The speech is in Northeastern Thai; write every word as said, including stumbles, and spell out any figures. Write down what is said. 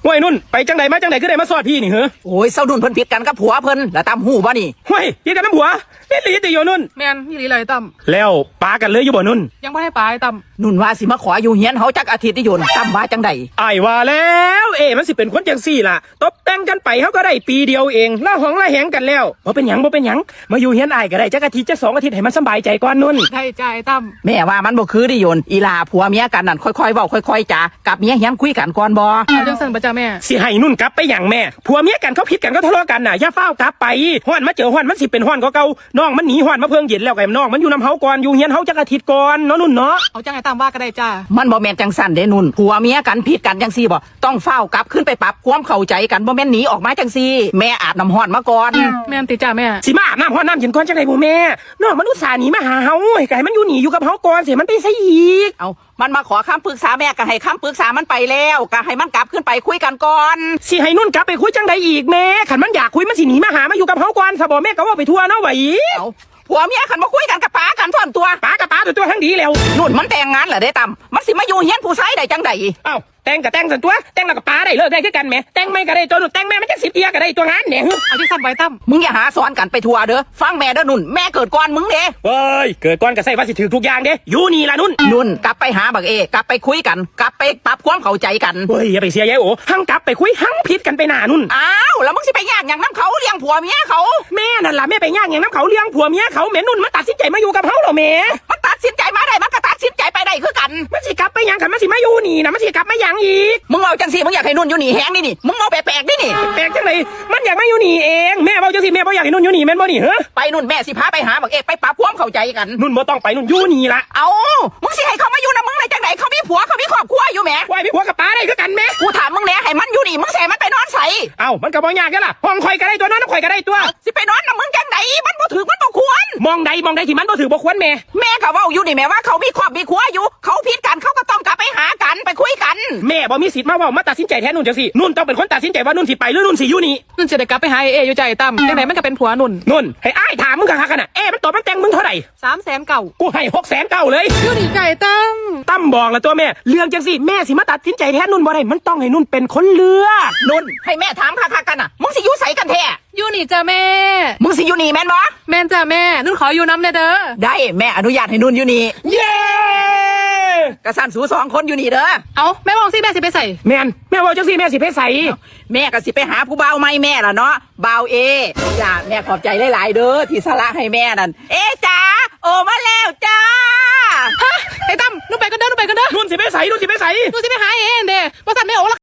ห้วยนุ่น ไปจังใดมาจังใดคือได้มาซอดพี่นี่เหรอ โอ้ย เซานุ่นเพิ่นผิดกันกับผัวเพิ่น แล้วตั้มฮู้บ่นี่ ห้วย ผิดกันนำผัว อีหลีติโยนุ่น แม่นอีหลีเลยตั้ม แล้วปากันเลยอยู่บ่นุ่น ยังบ่ได้ปาไอ้ตั้ม นุ่นว่าสิมาขออยู่เฮียนเฮาจักอาทิตย์ติโยน ตั้มว่าจังใด อ้ายว่าแล้ว เอ้ มันสิเป็นคนจังซี่ล่ะ ตบแต่งกันไปเฮาก็ได้ปีเดียวเอง ละหองละแหงกันแล้ว บ่เป็นหยัง บ่เป็นหยัง มาอยู่เฮียนอ้ายก็ได้จักอาทิตย์จักสองอาทิตย์ให้มันสำบายใจก่อนนุ่น ได้จ้าไอ้ตั้ม แม่ว่ามันบ่คือติโยน อีหล่าผัวเมียกันนั่นค่อยๆเว้าค่อยๆจา กับเมียเฮียนคุยกันก่อนบ่ เอาจังซั่นบ่จ้าแม่ สิให้นุ่นกลับไปหยังแม่ ผัวเมียกันเขาผิดกันเขาทะเลาะกันน่ะ อย่าฟ้าวกลับไป ฮ้อนมาเจอฮ้อนมันสิเป็นฮ้อนกว่าเก่า น้องมันหนีฮ้อนมาเพิ่งเย็นแล้ว ก็ให้น้องมันอยู่นำเฮาก่อน อยู่เฮียนเฮาจักอาทิตย์ก่อนเนาะนุ่นเนาะ เอาจังไอ้ตั้มว่าก็ได้จ้า มันบ่แม่นจังซั่นเด้นุ่น ผัวเมียกันผิดกันจังซี่บ่ ต้องฟ้าวกลับคืนไปปรับความเข้าใจกัน บ่แม่นหนีออกมาจังซี่ แม่อาบน้ำฮ้อนมาก่อน แม่นติจ้าแม่ สิมาอาบน้ำฮ้อนน้ำเย็นก่อนจังได๋บ่แม่ น้องมันอุตส่าห์หนีมาหาเฮา ก็ให้มันอยู่นี่อยู่กับเฮาก่อนสิ มันไปไสอีก เอ้า มันมาขอคำปรึกษาแม่ก็ให้คำปรึกษามันไปแล้ว ก็ให้มันกลับคืนไปคุยกันก่อน สิให้นุ่นกลับไปคุยจังใด๋อีกแม่ คันมันอยากคุยมันสิหนีมาหามาอยู่กับเฮาก่อนซะบ่ แม่ก็เว้าไปทั่วเนาะไว้ เอ้า ผัวเมียคันบ่คุยกันก็ปากันท่อนตัว ปาก็ปาตัวตัวทั้งดีแล้ว นุ่นมันแต่งงานแล้วเด้ตั้ม มันสิมาอยู่เฮียนผู้ชายได้จังใด๋ เอ้า แต่งก็แต่งซั่นตัว แต่งแล้วก็ปาได้เลิกได้คือกันแหม แต่งใหม่ก็ได้ตัวนุ่น แต่งแม่มันจักสิบเทื่อก็ได้ตัวงานแหม เอาจังซั่นไว้ตั้ม มึงอย่าหาสอนกันไปทั่วเด้อ ฟังแม่เด้อนุ่น แม่เกิดก่อนมึงเด้ เว้ย เกิดก่อนก็ใส่ว่าสิถืกทุกอย่างเด้ อยู่นี่ล่ะนุ่น นุ่น กลับไปหาบักเอ กลับไปคุยกัน กลับไปปรับความเข้าใจกัน เว้ย อย่าไปเสียยายโอ หั้งกลับไปคุย หั้งผิดกันไปหน้านุ่น อ้าว แล้วมึงสิไปยากหยังนำเขาเรื่องผัวเมียเขา แม่นั่นล่ะ แม่ไปยากหยังนำเขาเรื่องผัวเมียเขา แม่นุ่นมันตัดสินใจมาอยู่กับเฮาแล้วแม่ มันตัดสินใจมาได้ มันก็ตัดสินใจไปได้คือกัน มันสิกลับไปหยัง คันมันสิมาอยู่นี่นะ มันสิกลับมาหยังอีก มึงเว้าจังซี่ มึงอยากให้นุ่นอยู่นี่แฮงนี่นี่ มึงเว้าแปลกๆนี่นี่ แปลกจังได๋ มันอยากมาอยู่นี่เอง แม่เว้าจังซี่ แม่บ่อยากให้นุ่นอยู่นี่แม่นบ่นี่ เฮ้อ ไปนุ่น แม่สิพาไปหาบักเอก ไปปรับความเข้าใจกัน นุ่นบ่ต้องไป นุ่นอยู่นี่ล่ะ เอ้า มึงสิให้เขามาอยู่นำมึงได้จังใด๋ เขามีผัว เขามีครอบครัวอยู่แหม ว่ามีผัวกับปาได้คือกันแม่ กูถามมึงแหน่ ให้มันอยู่นี่ มึงสิให้มันไปนอนไส เอ้า มันก็บ่ยากเด้ล่ะ ห้องข่อยก็ได้ตัวนอนนำข่อยก็ได้ตัว สิไปนอนนำมึงจังใด๋ มันบ่ถืก มันบ่ควร หม่องใด หม่องใดที่มันบ่ถืกบ่ควรแม่ แม่ก็เว้าอยู่นี่แหมว่าเขามีครอบมีครัวอยู่ เขาผิดกัน เขาก็ต้องกลับไปหากัน ไปคุยกัน แม่บ่มีสิทธิ์มาเว้า มาตัดสินใจแทนนุ่นจังซี่ นุ่นต้องเป็นคนตัดสินใจว่านุ่นสิไปหรือนุ่นสิอยู่นี่ นุ่นสิได้กลับไปหาไอ้เออยู่จ้ะไอ้ตั้ม จังใดมันก็เป็นผัวนุ่น นุ่น ให้อ้ายถามมึงคักๆหั่นน่ะ เอมันตอบมันแต่งมึงเท่าใด๋ สามแสนเก้า กูให้หกแสนเก้าเลย อยู่นี่จ้ะไอ้ตั้ม ตั้มบอกแล้วตัวแม่ เรื่องจังซี่แม่สิมาตัดสินใจแทนนุ่นบ่ได้ มันต้องให้นุ่นเป็นคนเลือก นุ่น ให้แม่ถามคักๆหั่นน่ะ มึงสิอยู่ไสกันแท้ อยู่นี่จ้ะแม่ มึงสิอยู่นี่แม่นบ่ แม่นจ้ะแม่ นุ่นขออยู่นำแหน่เด้อ ได้ แม่อนุญาตให้นุ่นอยู่นี่ เย้ กะซั่นสูสองคนอยู่นี่เด้อ เอ้า แม่เว้าจังซี่แม่สิไปไส แม่น แม่เว้าจังซี่แม่สิไปไส แม่ก็สิไปหาผู้บ่าวใหม่แม่ล่ะเนาะ บ่าวเอ จ้า แม่ขอบใจหลายๆเด้อ ที่สละให้แม่นั่น เอจ๋า โอมาแล้วจ้า ฮะ ไอ้ตั้ม นุ่นไปก่อนเด้อ นุ่นไปก่อนเด้อ นุ่นสิไปไส นุ่นสิไปไส นุ่นสิไปหาไอ้เอนั่นเด้ บ่ซั้นแม่โอละ